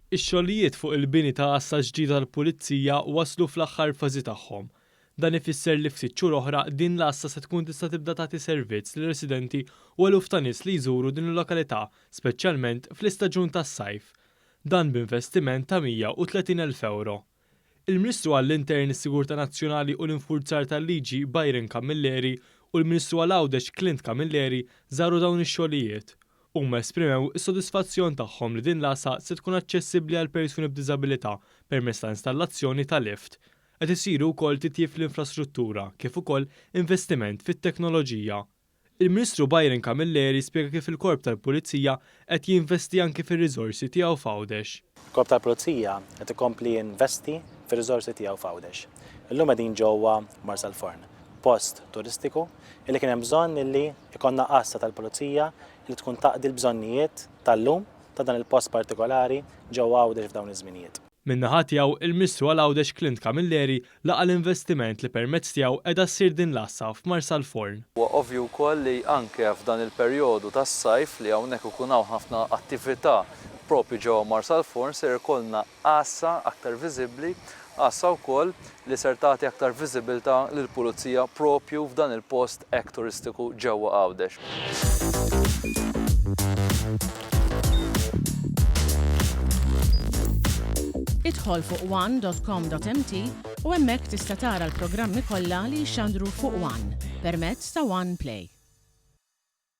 Ix-xogħlijiet fuq il-bini ta' għassa ġdida tal-Pulizija waslu fl-aħħar fażi tagħhom. Dan ifisser li ftit xhur oħra din l-għassa se tkun tista' tibda tagħti servizz lir-residenti u eluf ta' nies li jżuru din il-lokalità speċjalment fl-istaġun tas-sajf. Dan b'investiment ta' 130,000 ewro. Il-Ministru għall-Intern, is-Sigurtà Nazzjonali u l-Infurzar tal-Liġi Byron Camilleri u l-Ministru għal Għawdex Clint Camilleri żaru dawn ix-xogħlijiet. Huma esprimew is-sodisfazzjon tagħhom li din l-għassa se tkun aċċessibbli għal persuni b'diżabilità permezz ta' installazzjoni ta' lift. Qed isiru wkoll titjib fl-infrastruttura kif ukoll investiment fit-teknoloġija. Il-Ministru Byron Camilleri spjega kif il-Korp tal-Pulizija qed jinvesti anki fir-riżorsi tiegħu f'Għawdex. Il-Korp tal-Pulizija qed ikompli jinvesti fir-riżorsi tiegħu f'Għawdex. Illum qegħdin ġewwa Marsalforn, post turistiku illi kien hemm bżonn illi jkollna għassa tal-Pulizija li tkun taqdi l-bżonnijiet tal-lum ta' dan il-post partikolari ġewwa Għawdex f'dawn iż-żminijiet. Min-naħa tiegħu, il-Ministru għal Għawdex Clint Camilleri laqa' l-investiment li permezz tiegħu qiegħda ssir din l-għassa f'Marsalforn. Huwa ovvju wkoll li anke f'dan il-perjodu tas-sajf li hawnhekk ikun hawn ħafna attività propju ġewwa Marsalforn ser ikollna għassa aktar viżibbli, għassa wkoll li ser tagħti aktar viżibilità lill-Pulizija propju f'dan il-post hekk turistiku ġewwa Għawdex. Idħol fuq one.com.mt u hemmhekk tista' tara l-programmi kollha li jixxandru fuq One permezz ta' One Play.